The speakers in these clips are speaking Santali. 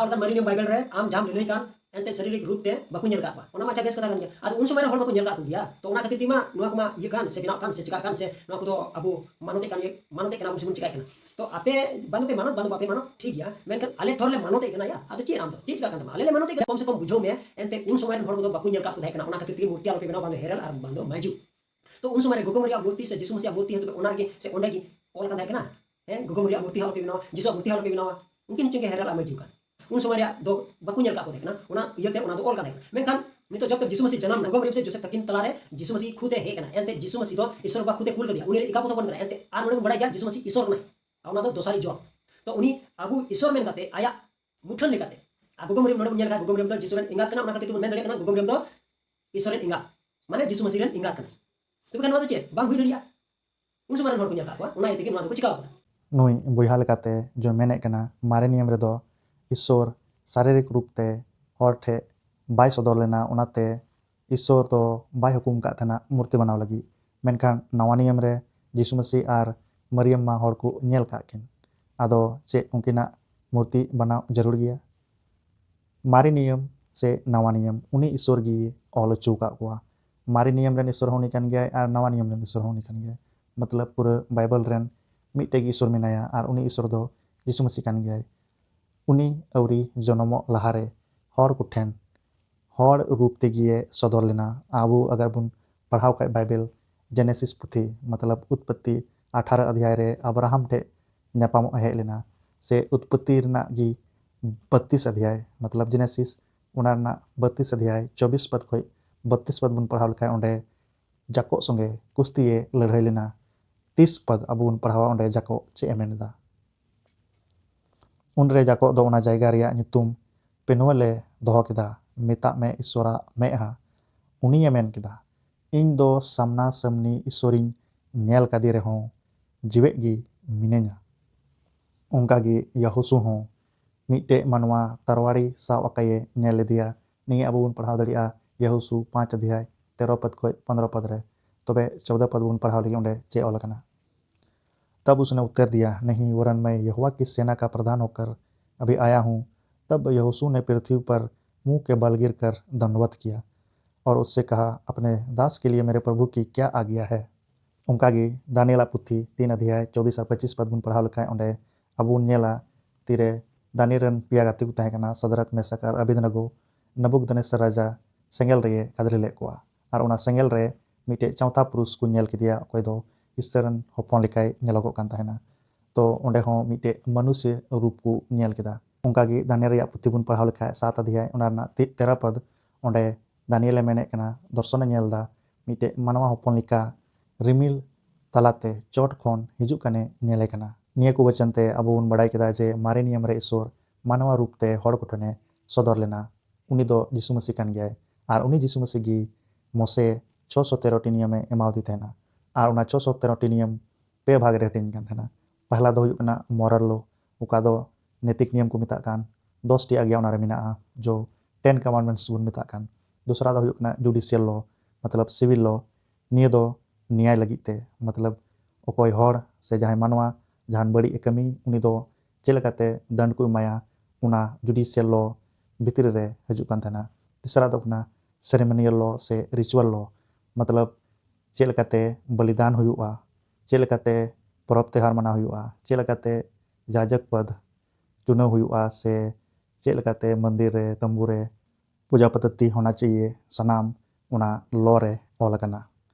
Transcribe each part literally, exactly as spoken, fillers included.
ᱚᱞ ᱠᱟᱱ ᱢᱟᱨᱮ ᱱᱤᱭᱚᱢ ᱵᱟᱭᱵᱮᱞ ᱨᱮ ᱟᱢ ᱡᱟᱦᱟᱸᱢ ᱞᱟᱹᱞᱟᱹᱭ ᱠᱟᱱ, ᱮᱱᱛᱮ ᱥᱟᱨᱤᱨᱤᱠ ᱨᱩᱯ ᱛᱮ ᱵᱟᱠᱚ ᱧᱮᱞ ᱠᱟᱜ ᱠᱚᱣᱟ, ᱚᱱᱟ ᱢᱟ ᱟᱪᱪᱷᱟ ᱵᱮᱥ ᱠᱟᱛᱷᱟ ᱠᱟᱱ ᱜᱮᱭᱟ᱾ ᱟᱫᱚ ᱩᱱ ᱥᱚᱢᱚᱭ ᱨᱮ ᱦᱚᱲ ᱵᱟᱠᱚ ᱧᱮᱞ ᱠᱟᱜ ᱠᱚᱜᱮᱭᱟ, ᱛᱚ ᱚᱱᱟ ᱠᱷᱟᱹᱛᱤᱨ ᱛᱮᱢᱟ ᱱᱚᱣᱟ ᱠᱚᱢᱟ ᱤᱭᱟᱹ ᱠᱟᱱ ᱥᱮ ᱵᱮᱱᱟᱣ ᱠᱟᱱ ᱥᱮ ᱱᱚᱣᱟ ᱠᱚᱫᱚ ᱟᱵᱚ ᱢᱟᱱᱚᱛᱮᱫ ᱠᱟᱱᱟ, ᱢᱟᱱᱚᱛᱮᱫ ᱠᱟᱱᱟ ᱵᱚᱱ ᱥᱮ ᱵᱚᱱ ᱪᱤᱠᱟᱹᱭ ᱠᱟᱱᱟ᱾ ᱛᱚ ᱟᱯᱮ ᱵᱟᱝ ᱫᱚᱯᱮ ᱢᱟᱱᱚᱛ, ᱵᱟᱝ ᱫᱚ ᱵᱟᱯᱮ ᱢᱟᱱᱚᱛ, ᱴᱷᱤᱠ ᱜᱮᱭᱟ, ᱢᱮᱱᱠᱷᱟᱱ ᱟᱞᱮ ᱛᱷᱚᱨ ᱞᱮ ᱢᱟᱱᱚᱛᱮᱫ ᱠᱟᱱᱟ ᱭᱟ᱾ ᱟᱫᱚ ᱪᱮᱫ ᱟᱢ ᱫᱚ ᱪᱮᱫ ᱪᱤᱠᱟᱹᱜ ᱠᱟᱱ ᱛᱟᱢᱟ? ᱟᱞᱮ ᱞᱮ ᱢᱟᱱᱚᱛᱮᱫ ᱠᱟᱱᱟ, ᱠᱚᱢ ᱥᱮ ᱠᱚᱢ ᱵᱩᱡᱷᱟᱹᱣ ᱢᱮ᱾ ᱮᱱᱛᱮ ᱩᱱ ᱥᱚᱢᱚᱭ ᱨᱮᱱ ᱦᱚᱲ ᱠᱚᱫᱚ ᱵᱟᱠᱚ ᱧᱮᱞ ᱠᱟᱜ ᱠᱚ ᱛᱟᱦᱮᱸ ᱠᱟᱱᱟ, ᱚᱱᱟ ᱠᱷᱟᱹᱛᱤᱨ ᱛᱮᱜᱮ ᱢᱩᱨᱛᱤ ᱟᱞᱚᱯᱮ ᱵᱮᱱᱟᱣᱟ, ᱵᱟᱝ ᱫᱚ ᱦᱮᱨᱮᱞ ᱟᱨ ᱵᱟᱝ ᱫᱚ ᱢᱟᱹᱡᱩ᱾ ᱛᱚ ᱩᱱ ᱥᱚᱢᱚᱭ ᱨᱮ ᱜᱚᱜᱚ ᱢᱟᱹᱨᱤᱭᱟᱜ ᱢᱩᱨᱛᱤ ᱥᱮ ᱡᱤᱥᱩ ᱢᱟᱹᱥᱤᱭᱟᱜ ᱢᱩᱨᱛᱤ ᱦᱚᱸ ᱛᱚᱵᱮ ᱚᱱᱟ ᱨᱮᱜᱮ ᱥᱮ ᱚᱸᱰᱮ ᱜᱮ ᱚᱞ ᱠᱟᱱ ᱛᱟᱦᱮᱸ ᱠᱟᱱᱟ? ᱦᱮᱸ, ᱜᱚᱜᱚ ᱢᱟᱹᱨᱤᱭᱟᱜ ᱢᱩᱨᱛᱤ ᱦᱚᱸ ᱟᱞᱚᱯᱮ ᱵᱮᱱᱟᱣᱟ, ᱡᱤᱥᱩᱣᱟᱜ ᱢᱩᱨᱛᱤ ᱦᱚᱸ ᱟᱞᱚᱯᱮ ᱵᱮᱱᱟᱣᱟ᱾ ᱩᱱᱠᱤᱱ ᱪᱮᱫ ᱦᱮᱨᱮᱞ ᱟᱨ ᱢᱟᱹᱡᱩ ᱠᱟᱱ? ᱩᱱ ᱥᱚᱢᱚᱭ ᱨᱮᱭᱟᱜ ᱫᱚ ᱵᱟᱠᱚ ᱧᱮᱞ ᱠᱟᱜ ᱠᱚ ᱛᱟᱦᱮᱸ ᱠᱟᱱᱟ, ᱚᱱᱟ ᱤᱭᱟᱹᱛᱮ ᱚᱱᱟ ᱫᱚ ᱚᱞ ᱠᱟᱱ ᱛᱟᱦᱮᱸ ᱠᱟᱱᱟ᱾ ᱢᱮᱱᱠᱷᱟᱱ ᱱᱤᱛᱚᱜ ᱡᱚᱵ ᱡᱤᱥᱩ ᱢᱟᱹᱥᱤ ᱡᱟᱱᱟᱢ ᱱᱟ, ᱜᱚᱜᱚ ᱢᱟᱹᱨᱤᱭᱟᱢ ᱥᱮ ᱡᱳᱥᱮᱯ ᱛᱟᱹᱠᱤᱱ ᱛᱟᱞᱟᱨᱮ ᱡᱤᱥᱩ ᱢᱟᱹᱥᱤ ᱠᱷᱩᱫ ᱮ ᱦᱮᱡ ᱠᱟᱱᱟ, ᱮᱱᱛᱮ ᱡᱤᱥᱩ ᱢᱟᱹᱥᱤ ᱫᱚ ᱤᱥᱚᱨ ᱵᱟᱵᱟ ᱠᱷᱩᱫ ᱮ ᱠᱩᱞ ᱠᱟᱫᱮᱭᱟ, ᱩᱱᱤ ᱨᱮᱱ ᱮᱠᱟ ᱯᱩᱛᱟᱹ ᱦᱚᱯᱚᱱ ᱠᱟᱱᱟ᱾ ᱮᱱᱛᱮ ᱟᱨ ᱱᱚᱰᱮ ᱵᱚᱱ ᱵᱟᱲᱟᱭ ᱜᱮᱭᱟ ᱡᱤᱥᱩ ᱢᱟᱹᱥᱤ ᱤᱥᱚᱨ ᱠᱟᱱᱟᱭ, ᱟᱨ ᱚᱱᱟ ᱫᱚ ᱫᱚᱥᱟᱨᱤᱡ ᱡᱚᱱ᱾ ᱛᱚ ᱩᱱᱤ ᱟᱵᱚ ᱤᱥᱚᱨ ᱢᱮᱱ ᱠᱟᱛᱮ ᱟᱭᱟᱜ ᱢᱩᱴᱷᱟᱹᱱ ᱞᱮᱠᱟᱛᱮ, ᱟᱨ ᱜᱚᱜᱚ ᱢᱟᱹᱨᱤᱭᱟᱢ ᱱᱚᱰᱮ ᱵᱚᱱ ᱧᱮᱞ ᱠᱟᱜ, ᱜᱚᱜᱚ ᱢᱟᱹᱨᱤᱭᱟᱢ ᱫᱚ ᱡᱤᱥᱩ ᱨᱮᱱ ᱮᱸᱜᱟᱛ ᱠᱟᱱᱟ, ᱚᱱᱟ ᱠᱷᱟᱹᱛᱤᱨ ᱛᱮᱵᱚᱱ ᱢᱮᱱ ᱫᱟᱲᱮᱭᱟᱜ ᱠᱟᱱᱟ ᱜᱚᱜᱚ ᱢᱟᱹᱨᱤᱭᱟᱢ ᱫᱚ ᱤᱥᱚᱨ ᱨᱮᱱ ᱮᱸᱜᱟᱛ, ᱢᱟᱱᱮ ᱡᱤᱥᱩ ᱢᱟᱹᱥᱤ ᱨᱮᱱ ᱮᱸᱜᱟᱛ ᱠᱟᱱᱟᱭ᱾ ᱛᱚᱵᱮ ᱠᱷᱟᱱ ᱱᱚᱣᱟ ᱫᱚ ᱪᱮᱫ ᱵᱟᱝ ᱦᱩᱭ ᱫᱟᱲᱮᱭᱟᱜᱼᱟ? ᱩᱱ ᱥᱚᱢᱚᱭ ᱨᱮᱱ ᱦᱚᱲ ᱠᱚ ᱧᱮᱞ ᱠᱟᱜ ᱠᱚᱣᱟ, ᱚᱱᱟ ᱤᱭᱟᱹ ᱛᱮᱜᱮ ᱱᱚᱣᱟ ᱫᱚᱠᱚ ᱪᱤᱠᱟᱹᱣ ᱠᱟᱫᱟ᱾ ᱱᱩᱭ ᱵᱚᱭᱦᱟ ᱞᱮᱠᱟᱛᱮ ᱡᱚ ᱢᱮᱱᱮᱫ ᱠᱟᱱᱟ, ᱢᱟᱨᱮ ᱱᱤᱭᱚᱢ ᱨᱮᱫᱚ ᱤᱥᱚᱨ ᱥᱟᱨᱤᱨᱤᱠ ᱨᱩᱯ ᱛᱮ ᱦᱚᱲ ᱴᱷᱮᱱ ᱵᱟᱭ ᱥᱚᱫᱚᱨ ᱞᱮᱱᱟ, ᱚᱱᱟᱛᱮ ᱤᱥᱚᱨ ᱫᱚ ᱵᱟᱭ ᱦᱩᱠᱩᱢ ᱠᱟᱜ ᱛᱟᱦᱮᱱᱟ ᱢᱩᱨᱛᱤ ᱵᱮᱱᱟᱣ ᱞᱟᱹᱜᱤᱫ᱾ ᱢᱮᱱᱠᱷᱟᱱ ᱱᱟᱣᱟ ᱱᱤᱭᱚᱢ ᱨᱮ ᱡᱤᱥᱩ ᱢᱟᱹᱥᱤ ᱟᱨ ᱢᱟᱨᱤᱭᱟᱢ ᱢᱟ ᱦᱚᱲ ᱠᱚ ᱧᱮᱞ ᱠᱟᱜ ᱠᱤᱱ, ᱟᱫᱚ ᱪᱮᱫ ᱩᱱᱠᱤᱱᱟᱜ ᱢᱩᱨᱛᱤ ᱵᱮᱱᱟᱣ ᱡᱟᱹᱨᱩᱲ ᱜᱮᱭᱟ? ᱢᱟᱨᱮ ᱱᱤᱭᱚᱢ ᱥᱮ ᱱᱟᱣᱟ ᱱᱤᱭᱚᱢ, ᱩᱱᱤ ᱤᱥᱚᱨ ᱜᱮ ᱚᱞ ᱦᱚᱪᱚ ᱟᱠᱟᱫ ᱠᱚᱣᱟ᱾ ᱢᱟᱨᱮ ᱱᱤᱭᱚᱢ ᱨᱮᱱ ᱤᱥᱚᱨ ᱦᱚᱸ ᱩᱱᱤ ᱠᱟᱱ ᱜᱮᱭᱟᱭ ᱟᱨ ᱱᱟᱣᱟ ᱱᱤᱭᱚᱢ ᱨᱮᱱ ᱤᱥᱚᱨ ᱦᱚᱸ ᱩᱱᱤ ᱠᱟᱱ ᱜᱮᱭᱟᱭ᱾ ᱢᱚᱛᱞᱚᱵ ᱯᱩᱨᱟᱹ ᱵᱟᱭᱵᱮᱞ ᱨᱮᱱ ᱢᱤᱫᱴᱮᱡ ᱜᱮ ᱤᱥᱚᱨ ᱢᱮᱱᱟᱭᱟ ᱟᱨ ᱩᱱᱤ ᱤᱥᱚᱨ ᱫᱚ ᱡᱤᱥᱩ ᱢᱟᱹᱥᱤ ᱠᱟᱱ ᱜᱮᱭᱟᱭ᱾ ᱩᱱᱤ ᱟᱹᱣᱨᱤ ᱡᱚᱱᱚᱢᱚᱜ ᱞᱟᱦᱟᱨᱮ ᱦᱚᱲ ᱠᱚᱴᱷᱮᱱ ᱦᱚᱲ ᱨᱩᱯ ᱛᱮᱜᱮ ᱥᱚᱫᱚᱨ ᱞᱮᱱᱟ᱾ ᱟᱵᱚ ᱟᱜᱟᱨ ᱵᱚᱱ ᱯᱟᱲᱦᱟᱣ ᱠᱷᱟᱡ ᱵᱟᱭᱵᱮᱞ, ᱡᱮᱱᱮᱥᱤᱥ ᱯᱩᱛᱷᱤ, ᱢᱚᱛᱞᱚᱵ ᱩᱛᱯᱚᱛᱛᱤ ᱟᱴᱷᱟᱨᱚ ᱚᱫᱷᱭᱟᱭ ᱨᱮ ᱟᱵᱨᱟᱦᱟᱢ ᱴᱷᱮᱡ ᱧᱟᱯᱟᱢᱚᱜ ᱦᱮᱡ ᱞᱮᱱᱟ, ᱥᱮ ᱩᱛᱯᱚᱛᱛᱤ ᱨᱮᱱᱟᱜ ᱜᱮ ᱵᱟᱛᱤᱥ ᱚᱫᱷᱭᱟᱭ, ᱢᱚᱛᱞᱚᱵ ᱡᱮᱱᱮᱥᱤᱥ, ᱚᱱᱟ ᱨᱮᱱᱟᱜ ᱵᱟᱛᱤᱥ ᱚᱫᱷᱭᱟᱭ ᱪᱚᱵᱵᱤᱥ ᱯᱚᱫ ᱠᱷᱚᱡ ᱵᱟᱛᱤᱥ ᱯᱚᱫ ᱵᱚᱱ ᱯᱟᱲᱦᱟᱣ ᱞᱮᱠᱷᱟᱡ ᱚᱸᱰᱮ ᱡᱟᱠᱚᱵ ᱥᱚᱸᱜᱮ ᱠᱩᱥᱛᱤᱭᱮ ᱞᱟᱹᱲᱦᱟᱹᱭ ᱞᱮᱱᱟ᱾ ᱛᱤᱥ ᱯᱚᱫ ᱟᱵᱚ ᱵᱚᱱ ᱯᱟᱲᱦᱟᱣᱟ, ᱚᱸᱰᱮ ᱡᱟᱠᱚᱵ ᱪᱮᱫ ᱮ ᱢᱮᱱ ᱮᱫᱟ? ᱩᱱᱨᱮ ᱡᱟᱠᱚᱵ ᱫᱚ ᱚᱱᱟ ᱡᱟᱭᱜᱟ ᱨᱮᱭᱟᱜ ᱧᱩᱛᱩᱢ ᱯᱮᱱᱩᱣᱮᱞ ᱮ ᱫᱚᱦᱚ ᱠᱮᱫᱟ, ᱢᱮᱛᱟᱜ ᱢᱮ ᱤᱥᱚᱨᱟᱜ ᱢᱮᱫᱦᱟ᱾ ᱩᱱᱤᱭᱮ ᱢᱮᱱ ᱠᱮᱫᱟ, ᱤᱧ ᱫᱚ ᱥᱟᱢᱱᱟ ᱥᱟᱢᱱᱤ ᱤᱥᱚᱨᱤᱧ ᱧᱮᱞ ᱠᱟᱫᱮ ᱨᱮᱦᱚᱸ ᱡᱤᱣᱮᱫ ᱜᱮ ᱢᱤᱱᱟᱹᱧᱟ᱾ ᱚᱱᱠᱟᱜᱮ ᱭᱟᱦᱩᱥᱩ ᱦᱚᱸ ᱢᱤᱫᱴᱮᱡ ᱢᱟᱱᱣᱟ ᱛᱟᱨᱣᱟᱲᱤ ᱥᱟᱵ ᱟᱠᱟᱭᱮ ᱧᱮᱞ ᱞᱮᱫᱮᱭᱟ᱾ ᱱᱤᱭᱟᱹ ᱟᱵᱚ ᱵᱚᱱ ᱯᱟᱲᱦᱟᱣ ᱫᱟᱲᱮᱭᱟᱜᱼᱟ ᱭᱟᱦᱩᱥᱩ ᱯᱟᱸᱪ ᱚᱫᱷᱭᱟᱭ ᱛᱮᱨᱚ ᱯᱚᱫ ᱠᱷᱚᱡ ᱯᱚᱱᱨᱚ ᱯᱚᱫ ᱨᱮ᱾ ᱛᱚᱵᱮ ᱪᱳᱫᱚ ᱯᱚᱫ ᱵᱚᱱ ᱯᱟᱲᱦᱟᱣ ᱞᱟᱹᱜᱤᱫ ᱚᱸᱰᱮ ᱪᱮᱫ ᱚᱞ ᱟᱠᱟᱱᱟ? तब उसने उत्तर दिया, नहीं, वरन मैं यहोवा की सेना का प्रधान होकर अभी आया हूँ। तब यहोशू ने पृथ्वी पर मुंह के बल गिरकर दंडवत किया और उससे कहा, "अपने दास के लिए मेरे प्रभु की क्या आज्ञा है?" ᱚᱱᱠᱟᱜᱮ ᱫᱟᱱᱤᱭᱮᱞᱟᱜ ᱯᱩᱛᱷᱤ ᱛᱤᱱ ᱚᱫᱷᱭᱟᱭ ᱪᱚᱵᱵᱤᱥ ᱟᱨ ᱯᱚᱸᱪᱤᱥ ᱯᱟᱫ ᱵᱚᱱ ᱯᱟᱲᱦᱟᱣ ᱞᱮᱠᱷᱟᱱ, ᱚᱸᱰᱮ ᱟᱵᱚ ᱵᱚᱱ ᱧᱮᱞᱟ ᱛᱤᱨᱮ ᱫᱟᱱᱤᱭᱮᱞ ᱨᱮᱱ ᱯᱮᱭᱟ ᱜᱟᱛᱮ ᱠᱚ ᱛᱟᱦᱮᱸ ᱠᱟᱱᱟ, ᱥᱟᱫᱨᱟᱠ, ᱢᱮᱥᱟᱠ ᱟᱨ ᱟᱵᱮᱫᱱᱟᱜᱳ, ᱱᱟᱵᱩᱠᱫᱱᱮᱥᱟᱨ ᱨᱟᱡᱟ ᱥᱮᱸᱜᱮᱞ ᱨᱮᱭ ᱠᱟᱫᱽᱞᱤ ᱞᱮᱫ ᱠᱚᱣᱟ᱾ ᱟᱨ ᱚᱱᱟ ᱥᱮᱸᱜᱮᱞ ᱨᱮ ᱢᱤᱫᱴᱮᱡ ᱪᱟᱶᱛᱷᱟ ᱯᱩᱨᱩᱥ ᱠᱚ ᱧᱮᱞ ᱠᱮᱫᱮᱭᱟ, ᱚᱠᱚᱭ ᱫᱚ ᱤᱥᱥᱚᱨ ᱨᱮᱱ ᱦᱚᱯᱚᱱ ᱞᱮᱠᱟᱭ ᱧᱮᱞᱚᱜᱚᱜ ᱠᱟᱱ ᱛᱟᱦᱮᱱᱟ᱾ ᱛᱚ ᱚᱸᱰᱮ ᱦᱚᱸ ᱢᱤᱫᱴᱮᱡ ᱢᱟᱱᱩᱥᱭᱚ ᱨᱩᱯ ᱠᱚ ᱧᱮᱞ ᱠᱮᱫᱟ᱾ ᱚᱱᱠᱟᱜᱮ ᱫᱟᱱᱤᱭᱮᱞ ᱨᱮᱭᱟᱜ ᱯᱩᱛᱷᱤ ᱵᱚᱱ ᱯᱟᱲᱦᱟᱣ ᱞᱮᱠᱷᱟᱱ ᱥᱟᱛ ᱚᱫᱷᱭᱟᱭ, ᱚᱱᱟ ᱨᱮᱱᱟᱜ ᱛᱤ-, ᱛᱮᱨᱚ ᱯᱚᱫ, ᱚᱸᱰᱮ ᱫᱟᱱᱤᱭᱮᱞᱮ ᱢᱮᱱᱮᱫ ᱠᱟᱱᱟ, ᱫᱚᱨᱥᱚᱱᱮ ᱧᱮᱞ ᱮᱫᱟ, ᱢᱤᱫᱴᱮᱡ ᱢᱟᱱᱣᱟ ᱦᱚᱯᱚᱱ ᱞᱮᱠᱟ ᱨᱤᱢᱤᱞ ᱛᱟᱞᱟᱛᱮ ᱪᱚᱴ ᱠᱷᱚᱱ ᱦᱤᱡᱩᱜ ᱠᱟᱱᱮ ᱧᱮᱞᱮ ᱠᱟᱱᱟ᱾ ᱱᱤᱭᱟᱹ ᱠᱚ ᱵᱚᱪᱚᱱ ᱛᱮ ᱟᱵᱚ ᱵᱚᱱ ᱵᱟᱲᱟᱭ ᱠᱮᱫᱟ ᱡᱮ ᱢᱟᱨᱮ ᱱᱤᱭᱚᱢ ᱨᱮ ᱤᱥᱥᱚᱨ ᱢᱟᱱᱣᱟ ᱨᱩᱯ ᱛᱮ ᱦᱚᱲ ᱠᱚ ᱴᱷᱮᱱᱮ ᱥᱚᱫᱚᱨ ᱞᱮᱱᱟ᱾ ᱩᱱᱤ ᱫᱚ ᱡᱤᱥᱩ ᱢᱟᱹᱥᱤ ᱠᱟᱱ ᱜᱮᱭᱟᱭ᱾ ᱟᱨ ᱩᱱᱤ ᱡᱤᱥᱩ ᱢᱟᱹᱥᱤ ᱜᱮ ᱢᱚᱥᱮ ᱪᱷᱚᱥᱚ ᱛᱮᱨᱚ ᱴᱤ ᱱᱤᱭᱚᱢᱮ ᱮᱢᱟᱣᱟᱫᱮ ᱛᱟᱦᱮᱱᱟ᱾ ᱟᱨ ᱚᱱᱟ ᱪᱷᱚᱥᱚ ᱛᱮᱨᱚ ᱴᱤ ᱱᱤᱭᱚᱢ ᱯᱮ ᱵᱷᱟᱜᱽ ᱨᱮ ᱦᱟᱹᱴᱤᱧ ᱠᱟᱱ ᱛᱟᱦᱮᱱᱟ᱾ ᱯᱟᱦᱞᱟ ᱫᱚ ᱦᱩᱭᱩᱜ ᱠᱟᱱᱟ moral law, ᱚᱠᱟ ᱫᱚ ᱱᱮᱛᱤᱠ ᱱᱤᱭᱚᱢ ᱠᱚ ᱢᱮᱛᱟᱜ ᱠᱟᱱ, ᱫᱚᱥ ᱴᱤ ᱟᱜᱮ ᱚᱱᱟᱨᱮ ᱢᱮᱱᱟᱜᱼᱟ, ᱡᱚ ten commandments ᱵᱚᱱ ᱢᱮᱛᱟᱜ ᱠᱟᱱ᱾ ᱫᱚᱥᱨᱟ ᱫᱚ ᱦᱩᱭᱩᱜ ᱠᱟᱱᱟ judicial law, ᱢᱚᱛᱞᱚᱵ civil law᱾ ᱱᱤᱭᱟᱹ ᱫᱚ ᱱᱮᱭᱟᱭ ᱞᱟᱹᱜᱤᱫ ᱛᱮ, ᱢᱚᱛᱞᱚᱵ ᱚᱠᱚᱭ ᱦᱚᱲ ᱥᱮ ᱡᱟᱦᱟᱸᱭ ᱢᱟᱱᱣᱟ ᱡᱟᱦᱟᱱ ᱵᱟᱹᱲᱤᱡ ᱮ ᱠᱟᱹᱢᱤ, ᱩᱱᱤ ᱫᱚ ᱪᱮᱫ ᱞᱮᱠᱟᱛᱮ ᱫᱟᱱᱰ ᱠᱚ ᱮᱢᱟᱭᱟ, ᱚᱱᱟ judicial law ᱵᱷᱤᱛᱨᱤ ᱨᱮ ᱦᱤᱡᱩᱜ ᱠᱟᱱ ᱛᱟᱦᱮᱱᱟ᱾ ᱛᱮᱥᱨᱟ ᱫᱚ ᱠᱟᱱᱟ ceremonial law ᱥᱮ ritual law, ᱢᱚᱛᱞᱚᱵ ᱪᱮᱫ ᱞᱮᱠᱟᱛᱮ ᱵᱚᱞᱤᱫᱟᱱ ᱦᱩᱭᱩᱜᱼᱟ, ᱪᱮᱫ ᱞᱮᱠᱟᱛᱮ ᱯᱚᱨᱚᱵᱽ ᱛᱮᱦᱟᱨ ᱢᱟᱱᱟᱣ ᱦᱩᱭᱩᱜᱼᱟ, ᱪᱮᱫ ᱞᱮᱠᱟᱛᱮ ᱡᱟᱡᱚᱠ ᱯᱚᱫ ᱪᱩᱱᱟᱹᱣ ᱦᱩᱭᱩᱜᱼᱟ, ᱥᱮ ᱪᱮᱫ ᱞᱮᱠᱟᱛᱮ ᱢᱚᱱᱫᱤᱨ ᱨᱮ, ᱛᱟᱢᱵᱩ ᱨᱮ ᱯᱩᱡᱟ ᱯᱚᱫᱽᱫᱷᱚᱛᱤ ᱦᱳᱱᱟ ᱪᱟᱦᱤᱭᱮ, ᱥᱟᱱᱟᱢ ᱚᱱᱟ law ᱨᱮ ᱚᱞ ᱟᱠᱟᱱᱟ᱾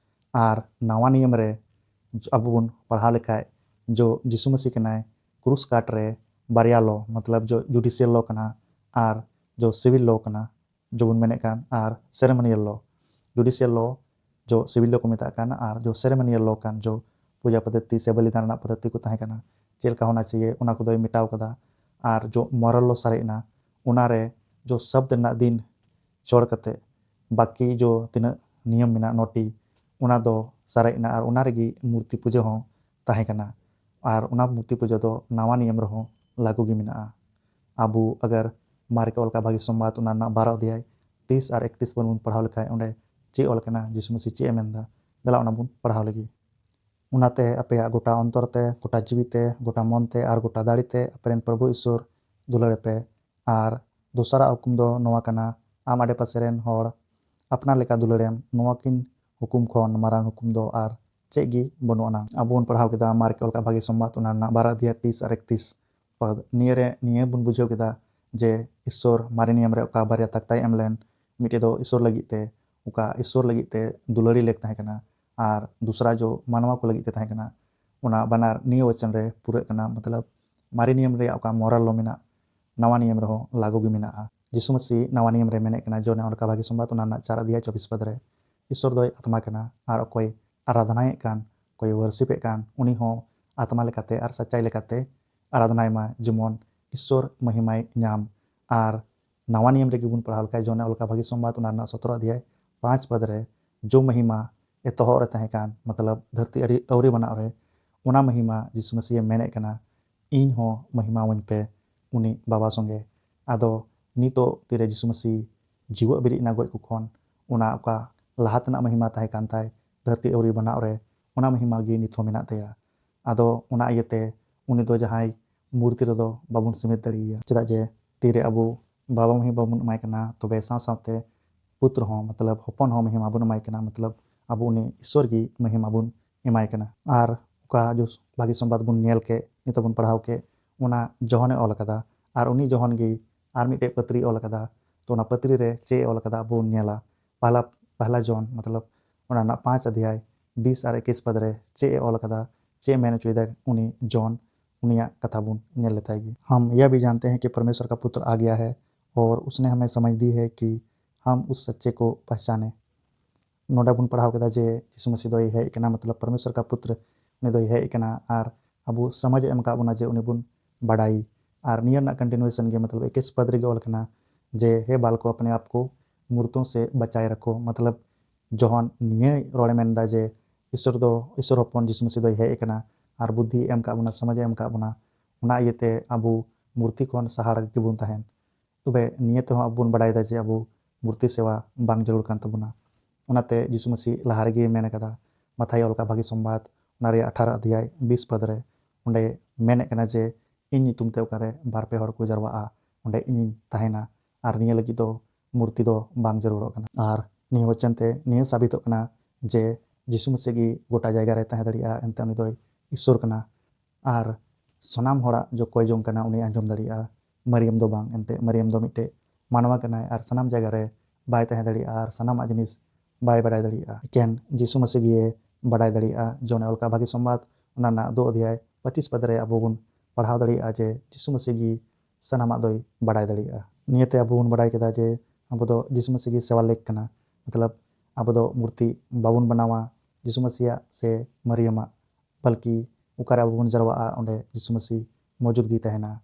ᱟᱨ ᱱᱟᱣᱟ ᱱᱤᱭᱚᱢ ᱨᱮ ᱟᱵᱚ ᱵᱚᱱ ᱯᱟᱲᱦᱟᱣ ᱞᱮᱠᱷᱟᱡ, ᱡᱚ ᱡᱤᱥᱩ ᱢᱟᱹᱥᱤ ᱠᱟᱱᱟᱭ ᱠᱨᱩᱥ ᱠᱟᱴ ᱨᱮ ᱵᱟᱨᱭᱟ law, ᱢᱚᱛᱞᱚᱵ ᱡᱚ judicial law ᱠᱟᱱᱟ ᱟᱨ ᱡᱚ civil law ᱠᱟᱱᱟ, ᱡᱚᱵᱚᱱ ᱢᱮᱱᱮᱫ ᱠᱟᱱ, ᱟᱨ ceremonial law᱾ Judicial law ᱡᱚ civil law ᱠᱚ ᱢᱮᱛᱟᱜ ᱠᱟᱱ, ᱟᱨ ᱡᱚ ceremonial law ᱠᱟᱱ, ᱡᱚ ᱯᱩᱡᱟ ᱯᱚᱫᱽᱫᱷᱚᱛᱤ ᱥᱮ ᱵᱚᱞᱤᱫᱟᱱ ᱨᱮᱱᱟᱜ ᱯᱚᱫᱽᱫᱷᱚᱛᱤ ᱠᱚ ᱛᱟᱦᱮᱸ ᱠᱟᱱᱟ, ᱪᱮᱫ ᱞᱮᱠᱟ ᱦᱳᱱᱟ ᱪᱟᱦᱤᱭᱮ, ᱚᱱᱟ ᱠᱚᱫᱚᱭ ᱢᱮᱴᱟᱣ ᱠᱟᱫᱟ᱾ ᱟᱨ ᱡᱚ moral law ᱥᱟᱨᱮᱡ ᱮᱱᱟ, ᱚᱱᱟᱨᱮ ᱡᱚ ᱥᱟᱵᱫ ᱨᱮᱱᱟᱜ ᱫᱤᱱ ᱪᱷᱚᱲ ᱠᱟᱛᱮ ᱵᱟᱹᱠᱤ ᱡᱚ ᱛᱤᱱᱟᱹᱜ ᱱᱤᱭᱚᱢ ᱢᱮᱱᱟᱜ ᱱᱚᱴᱤ, ᱚᱱᱟ ᱫᱚ ᱥᱟᱨᱮᱡ ᱮᱱᱟ ᱟᱨ ᱚᱱᱟ ᱨᱮᱜᱮ ᱢᱩᱨᱛᱤ ᱯᱩᱡᱟᱹ ᱦᱚᱸ ᱛᱟᱦᱮᱸ ᱠᱟᱱᱟ᱾ ᱟᱨ ᱚᱱᱟ ᱢᱩᱨᱛᱤ ᱯᱩᱡᱟᱹ ᱫᱚ ᱱᱟᱣᱟ ᱱᱤᱭᱚᱢ ᱨᱮᱦᱚᱸ ᱞᱟᱹᱜᱩ ᱜᱮ ᱢᱮᱱᱟᱜᱼᱟ᱾ ᱟᱵᱚ ᱟᱜᱟᱨ ᱢᱟᱨᱮ ᱠᱚ ᱚᱞ ᱠᱟᱜ ᱵᱷᱟᱹᱜᱤ ᱥᱚᱢᱵᱟᱫ, ᱚᱱᱟ ᱨᱮᱱᱟᱜ ᱵᱟᱨᱚ ᱚᱫᱷᱭᱟᱭ ᱛᱤᱥ ᱟᱨ ᱮᱠᱛᱤᱥ ᱵᱚᱱ ᱯᱟᱲᱦᱟᱣ ᱞᱮᱠᱷᱟᱡ, ᱚᱸᱰᱮ ᱪᱮᱫ ᱚᱞ ᱠᱟᱱᱟ, ᱡᱤᱥᱩ ᱢᱟᱹᱥᱤ ᱪᱮᱫ ᱮ ᱢᱮᱱᱫᱟ, ᱫᱮᱞᱟ ᱚᱱᱟ ᱵᱚᱱ ᱯᱟᱲᱦᱟᱣ ᱞᱮᱜᱮ᱾ ᱚᱱᱟᱛᱮ ᱟᱯᱮᱭᱟᱜ ᱜᱚᱴᱟ ᱚᱱᱛᱚᱨ ᱛᱮ, ᱜᱚᱴᱟ ᱡᱤᱣᱤ ᱛᱮ, ᱜᱚᱴᱟ ᱢᱚᱱ ᱛᱮ ᱟᱨ ᱜᱚᱴᱟ ᱫᱟᱲᱮ ᱛᱮ ᱟᱯᱮᱨᱮᱱ ᱯᱨᱚᱵᱷᱩ ᱤᱥᱥᱚᱨ ᱫᱩᱞᱟᱹᱲ ᱯᱮ᱾ ᱟᱨ ᱫᱚᱥᱟᱨᱟᱜ ᱦᱩᱠᱩᱢ ᱫᱚ ᱱᱚᱣᱟ ᱠᱟᱱᱟ, ᱟᱢ ᱟᱰᱮᱯᱟᱥᱮ ᱨᱮᱱ ᱦᱚᱲ ᱟᱯᱱᱟᱨ ᱞᱮᱠᱟ ᱫᱩᱞᱟᱹᱲᱮᱢ᱾ ᱱᱚᱣᱟ ᱠᱤᱱ ᱦᱩᱠᱩᱢ ᱠᱷᱚᱱ ᱢᱟᱨᱟᱝ ᱦᱩᱠᱩᱢ ᱫᱚ ᱟᱨ ᱪᱮᱫ ᱜᱮ ᱵᱟᱹᱱᱩᱜ ᱟᱱᱟ᱾ ᱟᱵᱚ ᱵᱚᱱ ᱯᱟᱲᱦᱟᱣ ᱠᱮᱫᱟ ᱢᱟᱨᱠᱮ ᱚᱞ ᱠᱟᱜ ᱵᱷᱟᱹᱜᱤ ᱥᱚᱢᱵᱟᱫ, ᱚᱱᱟ ᱨᱮᱱᱟᱜ ᱵᱟᱨᱚ ᱚᱫᱷᱭᱟᱭ ᱛᱤᱥ ᱟᱨ ᱮᱠᱛᱤᱥ ᱯᱚᱫ᱾ ᱱᱤᱭᱟᱹ ᱨᱮ ᱱᱤᱭᱟᱹ ᱵᱚᱱ ᱵᱩᱡᱷᱟᱹᱣ ᱠᱮᱫᱟ ᱡᱮ ᱤᱥᱥᱚᱨ ᱢᱟᱨᱮ ᱱᱤᱭᱚᱢ ᱨᱮ ᱚᱠᱟ ᱵᱟᱨᱭᱟ ᱛᱟᱠᱛᱟᱭ ᱮᱢ ᱞᱮᱱ, ᱢᱤᱫᱴᱮᱡ ᱫᱚ ᱤᱥᱥᱚᱨ ᱞᱟᱹᱜᱤᱫ ᱛᱮ, ᱚᱠᱟ ᱤᱥᱥᱚᱨ ᱞᱟᱹᱜᱤᱫ ᱛᱮ ᱫᱩᱞᱟᱹᱲᱤ ᱞᱮᱠ ᱛᱟᱦᱮᱸ ᱠᱟᱱᱟ, ᱟᱨ ᱫᱩᱥᱨᱟ ᱡᱚ ᱢᱟᱱᱣᱟ ᱠᱚ ᱞᱟᱹᱜᱤᱫ ᱛᱮ ᱛᱟᱦᱮᱸ ᱠᱟᱱᱟ᱾ ᱚᱱᱟ ᱵᱟᱱᱟᱨ ᱱᱤᱭᱟᱹ ᱵᱚᱪᱚᱱ ᱨᱮ ᱯᱩᱨᱟᱹᱜ ᱠᱟᱱᱟ, ᱢᱚᱛᱞᱚᱵ ᱢᱟᱨᱮ ᱱᱤᱭᱚᱢ ᱨᱮᱭᱟᱜ ᱚᱠᱟ moral law ᱢᱮᱱᱟᱜ, ᱱᱟᱣᱟ ᱱᱤᱭᱚᱢ ᱨᱮᱦᱚᱸ ᱞᱟᱹᱜᱩ ᱜᱮ ᱢᱮᱱᱟᱜᱼᱟ᱾ ᱡᱤᱥᱩ ᱢᱟᱹᱥᱤ ᱱᱟᱣᱟ ᱱᱤᱭᱚᱢ ᱨᱮ ᱢᱮᱱᱮᱫ ᱠᱟᱱᱟ, ᱡᱚᱦᱚᱱ ᱚᱞ ᱠᱟᱜ ᱵᱷᱟᱹᱜᱤ ᱥᱚᱢᱵᱟᱫ ᱚᱱᱟ ᱨᱮᱱᱟᱜ ᱪᱟᱨ ᱚᱫᱷᱭᱟᱭ ᱪᱚᱵᱵᱤᱥ ᱯᱚᱫ ᱨᱮ, ᱤᱥᱥᱚᱨ ᱫᱚᱭ ᱟᱛᱢᱟ ᱠᱟᱱᱟ, ᱟᱨ ᱚᱠᱚᱭ ᱟᱨᱟᱫᱷᱱᱟᱭᱮᱫ ᱠᱟᱱ, ᱚᱠᱚᱭ worship ᱮᱫ ᱠᱟᱱ, ᱩᱱᱤ ᱦᱚᱸ ᱟᱛᱢᱟ ᱞᱮᱠᱟᱛᱮ ᱟᱨ ᱥᱟᱪᱟᱭ ᱞᱮᱠᱟᱛᱮ ᱟᱨᱟᱫᱷᱱᱟᱭ ᱢᱟ, ᱡᱮᱢᱚᱱ ᱤᱥᱥᱚᱨ ᱢᱚᱦᱤᱢᱟᱭ ᱧᱟᱢ᱾ ᱟᱨ ᱱᱟᱣᱟ ᱱᱤᱭᱚᱢ ᱨᱮᱜᱮ ᱵᱚᱱ ᱯᱟᱲᱦᱟᱣ ᱞᱮᱠᱷᱟᱱ, ᱡᱚᱦᱚᱱ ᱚᱞ ᱠᱟᱜ ᱵᱷᱟᱹᱜᱤ ᱥᱚᱢᱵᱟᱫ ᱚᱱᱟ ᱨᱮᱱᱟᱜ ᱥᱚᱛᱨᱚ ᱚᱫᱷᱭᱟᱭ ᱯᱟᱸᱪ ᱯᱚᱫ ᱨᱮ, ᱡᱚ ᱢᱚᱦᱤᱢᱟ ᱮᱛᱚᱦᱚᱵ ᱨᱮ ᱛᱟᱦᱮᱸ ᱠᱟᱱ, ᱢᱚᱛᱞᱚᱵ ᱫᱷᱟᱹᱨᱛᱤ ᱟᱹᱨᱤ ᱟᱹᱣᱨᱤ ᱵᱮᱱᱟᱣ ᱨᱮ, ᱚᱱᱟ ᱢᱚᱦᱤᱢᱟ ᱡᱤᱥᱩ ᱢᱟᱹᱥᱤᱭᱮ ᱢᱮᱱᱮᱫ ᱠᱟᱱᱟ, ᱤᱧ ᱦᱚᱸ ᱢᱚᱦᱤᱢᱟ ᱟᱹᱧ ᱯᱮ ᱩᱱᱤ ᱵᱟᱵᱟ ᱥᱚᱸᱜᱮ᱾ ᱟᱫᱚ ᱱᱤᱛᱚᱜ ᱛᱤᱨᱮ ᱡᱤᱥᱩ ᱢᱟᱹᱥᱤ ᱡᱤᱣᱮᱫ ᱵᱮᱨᱮᱫ ᱮᱱᱟ ᱜᱚᱡ ᱠᱚ ᱠᱷᱚᱱ, ᱚᱱᱟ ᱚᱠᱟ ᱞᱟᱦᱟ ᱛᱮᱱᱟᱜ ᱢᱚᱦᱤᱢᱟ ᱛᱟᱦᱮᱸ ᱠᱟᱱ ᱛᱟᱭ ᱫᱷᱟᱹᱨᱛᱤ ᱟᱹᱣᱨᱤ ᱵᱮᱱᱟᱣ ᱨᱮ, ᱚᱱᱟ ᱢᱚᱦᱤᱢᱟ ᱜᱮ ᱱᱤᱛ ᱦᱚᱸ ᱢᱮᱱᱟᱜ ᱛᱟᱭᱟ᱾ ᱟᱫᱚ ᱚᱱᱟ ᱤᱭᱟᱹᱛᱮ ᱩᱱᱤ ᱫᱚ ᱡᱟᱦᱟᱸᱭ ᱢᱩᱨᱛᱤ ᱨᱮᱫᱚ ᱵᱟᱵᱚᱱ ᱥᱤᱢᱤᱛ ᱫᱟᱲᱮᱭᱟᱭᱟ, ᱪᱮᱫᱟᱜ ᱡᱮ ᱛᱤᱨᱮ ᱟᱵᱚ ᱵᱟᱵᱟ ᱢᱚᱦᱤᱢᱟ ᱵᱚᱱ ᱮᱢᱟᱭ ᱠᱟᱱᱟ, ᱛᱚᱵᱮ ᱥᱟᱶ ᱥᱟᱶᱛᱮ ᱯᱩᱛᱨᱚ ᱦᱚᱸ, ᱢᱚᱛᱞᱚᱵ ᱦᱚᱯᱚᱱ ᱦᱚᱸ ᱢᱚᱦᱤᱢᱟ ᱵᱚᱱ ᱮᱢᱟᱭ ᱠᱟᱱᱟ, ᱢᱚᱛᱞᱚᱵ ᱟᱵᱚ ᱩᱱᱤ ᱤᱥᱥᱚᱨ ᱜᱮ ᱢᱚᱦᱤᱢᱟ ᱵᱚᱱ ᱮᱢᱟᱭ ᱠᱟᱱᱟ᱾ ᱟᱨ ᱚᱠᱟ ᱡᱚᱥ ᱵᱷᱟᱹᱜᱤ ᱥᱚᱢᱵᱟᱫ ᱵᱚᱱ ᱧᱮᱞ ᱠᱮᱫ, ᱱᱤᱛᱚᱜ ᱵᱚᱱ ᱯᱟᱲᱦᱟᱣ ᱠᱮᱫ, ᱚᱱᱟ ᱡᱚᱦᱚᱱᱮ ᱚᱞ ᱟᱠᱟᱫᱟ᱾ ᱟᱨ ᱩᱱᱤ ᱡᱚᱦᱚᱱ ᱜᱮ ᱟᱨ ᱢᱤᱫᱴᱮᱡ ᱯᱟᱹᱛᱨᱤ ᱚᱞ ᱟᱠᱟᱫᱟ᱾ ᱛᱚ ᱚᱱᱟ ᱯᱟᱹᱛᱨᱤ ᱨᱮ ᱪᱮᱫ ᱮ ᱚᱞ ᱟᱠᱟᱫᱟ ᱟᱵᱚ ᱵᱚᱱ ᱧᱮᱞᱟ᱾ ᱯᱟᱦᱞᱟ, ᱯᱟᱦᱞᱟ ᱡᱚᱦᱚᱱ, ᱢᱚᱛᱞᱚᱵ ᱚᱱᱟ ᱨᱮᱱᱟᱜ ᱯᱟᱸᱪ ᱚᱫᱷᱭᱟᱭ ᱵᱤᱥ ᱟᱨ ᱮᱠᱤᱥ ᱯᱚᱫ ᱨᱮ ᱪᱮᱫ ᱮ ᱚᱞ ᱟᱠᱟᱫᱟ, ᱪᱮᱫ ᱮ ᱢᱮᱱ ᱦᱚᱪᱚᱭᱮᱫᱟ ᱩᱱᱤ ᱡᱚᱦᱚᱱ, ᱩᱱᱤᱭᱟᱜ ᱠᱟᱛᱷᱟ ᱵᱚᱱ ᱧᱮᱞ ᱞᱮᱛᱟᱭ ᱜᱮ᱾ हम यह भी जानते हैं कि परमेश्वर का पुत्र आ गया है और उसने हमें समझ दी है कि हम उस सच्चे को पहचाने। ᱱᱚᱰᱮ ᱵᱚᱱ ᱯᱟᱲᱦᱟᱣ ᱠᱮᱫᱟ ᱡᱮ ᱡᱤᱥᱩ ᱢᱟᱹᱥᱤ ᱫᱚᱭ ᱦᱮᱡ ᱟᱠᱟᱱᱟ, ᱢᱚᱛᱞᱚᱵ ᱯᱚᱨᱢᱮᱥᱣᱚᱨ ᱠᱟ ᱯᱩᱛᱨ ᱩᱱᱤ ᱫᱚᱭ ᱦᱮᱡ ᱟᱠᱟᱱᱟ, ᱟᱨ ᱟᱵᱚ ᱥᱚᱢᱟᱡᱽ ᱮ ᱮᱢ ᱟᱠᱟᱫ ᱵᱚᱱᱟ ᱡᱮ ᱩᱱᱤ ᱵᱚᱱ ᱵᱟᱰᱟᱭ᱾ ᱟᱨ ᱱᱤᱭᱟᱹ ᱨᱮᱱᱟᱜ continuation ᱜᱮ, ᱢᱚᱛᱞᱚᱵ ᱮᱠᱤᱥ ᱯᱚᱫ ᱨᱮᱜᱮ ᱚᱞ ᱠᱟᱱᱟ ᱡᱮ, "हे बालकों, अपने आप को मूर्तों से बचाए रखो।" ᱢᱚᱛᱞᱚᱵ ᱡᱚᱦᱚᱱ ᱱᱤᱭᱟᱹ ᱨᱚᱲᱮ ᱢᱮᱱ ᱮᱫᱟ ᱡᱮ ᱤᱥᱥᱚᱨ ᱫᱚ, ᱤᱥᱥᱚᱨ ᱦᱚᱯᱚᱱ ᱡᱤᱥᱩ ᱢᱟᱹᱥᱤ ᱫᱚᱭ ᱦᱮᱡ ᱟᱠᱟᱱᱟ, ᱟᱨ ᱵᱩᱫᱽᱫᱷᱤ ᱮᱢ ᱟᱠᱟᱫ ᱵᱚᱱᱟ, ᱥᱚᱢᱟᱡᱽ ᱮ ᱮᱢ ᱟᱠᱟᱫ ᱵᱚᱱᱟ, ᱚᱱᱟ ᱤᱭᱟᱹᱛᱮ ᱟᱵᱚ ᱢᱩᱨᱛᱤ ᱠᱷᱚᱱ ᱥᱟᱦᱟ ᱨᱮᱜᱮ ᱵᱚᱱ ᱛᱟᱦᱮᱱ᱾ ᱛᱚᱵᱮ ᱱᱤᱭᱟᱹ ᱛᱮᱦᱚᱸ ᱟᱵᱚ ᱵᱚᱱ ᱵᱟᱰᱟᱭ ᱮᱫᱟ ᱡᱮ ᱟᱵᱚ ᱢᱩᱨᱛᱤ ᱥᱮᱵᱟ ᱵᱟᱝ ᱡᱟᱹᱨᱩᱲ ᱠᱟᱱ ᱛᱟᱵᱚᱱᱟ᱾ ᱚᱱᱟᱛᱮ ᱡᱤᱥᱩ ᱢᱟᱹᱥᱤ ᱞᱟᱦᱟ ᱨᱮᱜᱮ ᱢᱮᱱ ᱟᱠᱟᱫᱟ, ᱢᱟᱛᱷᱟᱭ ᱚᱞ ᱟᱠᱟᱫ ᱵᱷᱟᱹᱜᱤ ᱥᱚᱢᱵᱟᱫ, ᱚᱱᱟ ᱨᱮᱭᱟᱜ ᱟᱴᱷᱟᱨᱚ ᱚᱫᱷᱭᱟᱭ ᱵᱤᱥ ᱯᱚᱫ ᱨᱮ, ᱚᱸᱰᱮ ᱢᱮᱱᱮᱫ ᱠᱟᱱᱟ ᱡᱮ, "ᱤᱧ ᱧᱩᱛᱩᱢ ᱛᱮ ᱚᱠᱟᱨᱮ ᱵᱟᱨ ᱯᱮ ᱦᱚᱲ ᱠᱚ ᱡᱟᱨᱣᱟᱜᱼᱟ, ᱚᱸᱰᱮ ᱤᱧᱤᱧ ᱛᱟᱦᱮᱱᱟ᱾ ᱟᱨ ᱱᱤᱭᱟᱹ ᱞᱟᱹᱜᱤᱫ ᱫᱚ ᱢᱩᱨᱛᱤ ᱫᱚ ᱵᱟᱝ ᱡᱟᱹᱨᱩᱲᱚᱜ ᱠᱟᱱᱟ᱾ ᱟᱨ ᱱᱤᱭᱟᱹ ᱵᱚᱪᱚᱱ ᱛᱮ ᱱᱤᱭᱟᱹ ᱥᱟᱵᱤᱛᱚᱜ ᱠᱟᱱᱟ ᱡᱮ ᱡᱤᱥᱩ ᱢᱟᱹᱥᱤ ᱜᱮ ᱜᱚᱴᱟ ᱡᱟᱭᱜᱟ ᱨᱮ ᱛᱟᱦᱮᱸ ᱫᱟᱲᱮᱭᱟᱜᱼᱟ, ᱮᱱᱛᱮ ᱩᱱᱤ ᱫᱚᱭ ᱤᱥᱥᱚᱨ ᱠᱟᱱᱟ᱾ ᱟᱨ ᱥᱟᱱᱟᱢ ᱦᱚᱲᱟᱜ ᱡᱚᱠᱚᱭ ᱡᱚᱝ ᱠᱟᱱᱟ ᱩᱱᱤ ᱟᱸᱡᱚᱢ ᱫᱟᱲᱮᱭᱟᱜᱼᱟ᱾ ᱢᱟᱨᱤᱭᱟᱢ ᱫᱚ ᱵᱟᱝ, ᱮᱱᱛᱮ ᱢᱟᱨᱤᱭᱟᱢ ᱫᱚ ᱢᱤᱫᱴᱮᱡ ᱢᱟᱱᱣᱟ ᱠᱟᱱᱟᱭ ᱟᱨ ᱥᱟᱱᱟᱢ ᱡᱟᱭᱜᱟ ᱨᱮ ᱵᱟᱭ ᱛᱟᱦᱮᱸ ᱫᱟᱲᱮᱭᱟᱜᱼᱟ ᱟᱨ ᱥᱟᱱᱟᱢᱟᱜ ᱡᱤᱱᱤᱥ ᱵᱟᱭ ᱵᱟᱰᱟᱭ ᱫᱟᱲᱮᱭᱟᱜᱼᱟ᱾ ᱮᱠᱮᱱ ᱡᱤᱥᱩ ᱢᱟᱹᱥᱤ ᱜᱮ ᱵᱟᱰᱟᱭ ᱫᱟᱲᱮᱭᱟᱜᱼᱟ᱾ ᱡᱚᱦᱚᱱᱮ ᱚᱞ ᱠᱟᱜ ᱵᱷᱟᱹᱜᱤ ᱥᱚᱢᱵᱟᱫ, ᱚᱱᱟ ᱨᱮᱱᱟᱜ ᱫᱩ ᱚᱫᱷᱭᱟᱭ ᱯᱚᱸᱪᱤᱥ ᱯᱚᱫ ᱨᱮ ᱟᱵᱚ ᱵᱚᱱ ᱯᱟᱲᱦᱟᱣ ᱫᱟᱲᱮᱭᱟᱜᱼᱟ ᱡᱮ ᱡᱤᱥᱩ ᱢᱟᱹᱥᱤ ᱜᱮ ᱥᱟᱱᱟᱢᱟᱜ ᱫᱚᱭ ᱵᱟᱰᱟᱭ ᱫᱟᱲᱮᱭᱟᱜᱼᱟ᱾ ᱱᱤᱭᱟᱹᱛᱮ ᱟᱵᱚ ᱵᱚᱱ ᱵᱟᱰᱟᱭ ᱠᱮᱫᱟ ᱡᱮ ᱟᱵᱚ ᱫᱚ ᱡᱤᱥᱩ ᱢᱟᱹᱥᱤ ᱜᱮ ᱥᱮᱣᱟ ᱞᱮᱠ ᱠᱟᱱᱟ᱾ ᱢᱚᱛᱞᱚᱵ, ᱟᱵᱚ ᱫᱚ ᱢᱩᱨᱛᱤ ᱵᱟᱵᱚᱱ ᱵᱮᱱᱟᱣᱟ ᱡᱤᱥᱩ ᱢᱟᱹᱥᱤᱭᱟᱜ ᱥᱮ ᱢᱟᱨᱤᱭᱟᱢᱟᱜ, ᱵᱚᱞᱠᱤ ᱚᱠᱟᱨᱮ ᱟᱵᱚ ᱵᱚᱱ ᱡᱟᱨᱣᱟᱜᱼᱟ, ᱚᱸᱰᱮ ᱡᱤᱥᱩ ᱢᱟᱹᱥᱤ ᱢᱚᱡᱩᱫ ᱜᱮ ᱛᱟᱦᱮᱱᱟ᱾